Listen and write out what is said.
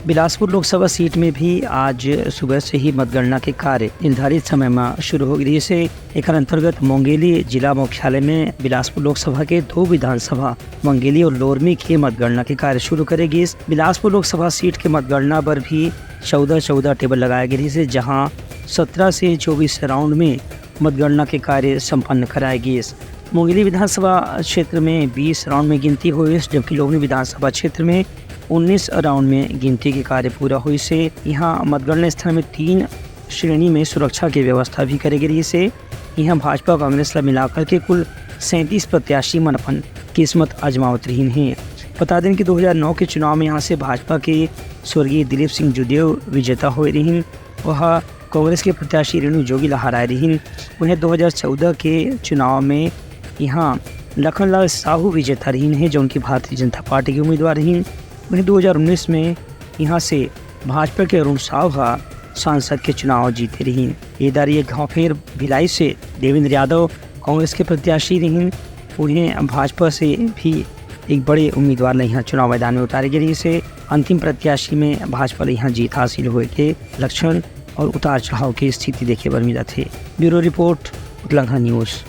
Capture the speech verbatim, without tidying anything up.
Bilaspur Lok Sabha seat में भी आज सुबह से ही मतगणना के कार्य निर्धारित समय में शुरू हो गई से। एकर अंतर्गत मुंगेली जिला मुख्यालय में बिलासपुर लोकसभा के दो विधानसभा मुंगेली और लोरमी के मतगणना के कार्य शुरू करे गिस। बिलासपुर लोकसभा सीट के मतगणना बर भी चौदह चौदह टेबल लगाए गए से, जहां सत्रह से चौबीस राउंड में मतगणना के कार्य संपन्न कराए गिस। मुंगेली विधानसभा क्षेत्र में बीस राउंड में गिनती होइस, जबकि लोरमी विधानसभा क्षेत्र में उन्नीस राउंड में गिनती के कार्य पूरा होइस। यहाँ मतगणना स्थल में तीन श्रेणी में सुरक्षा के व्यवस्था भी करे गई से। यहाँ भाजपा कांग्रेस ला मिलाकर के कुल सैंतीस प्रत्याशी मन अपन किस्मत आजमावत रहिन हे। बता दें कि दो हज़ार नौ के चुनाव में यहाँ से भाजपा के स्वर्गीय दिलीप सिंह जुदेव विजेता हुए रहिन। वह कांग्रेस के प्रत्याशी रेणु जोगी ला हराए रहिन। उन्हें दो हज़ार चौदह के चुनाव में यहाँ लखनलाल साहू विजेता रहिन हे, जो उनकी भारतीय जनता पार्टी के उम्मीदवार रहिन। वहीं दो हज़ार उन्नीस में यहाँ से भाजपा के अरुण साव हा सांसद के चुनाव जीते रहिन। ये दारी एक घाव फेर भिलाई से देवेंद्र यादव कांग्रेस के प्रत्याशी रहिन। उन्हें भाजपा से भी एक बड़े उम्मीदवार ला यहाँ चुनाव मैदान में उतारे गए रहिस हे। अंतिम प्रत्याशी में भाजपा ला यहाँ जीत हासिल होए के लक्षण और उतार चढ़ाव के स्थिति देखे बर मिलत हे। ब्यूरो रिपोर्ट, उतलंघा न्यूज।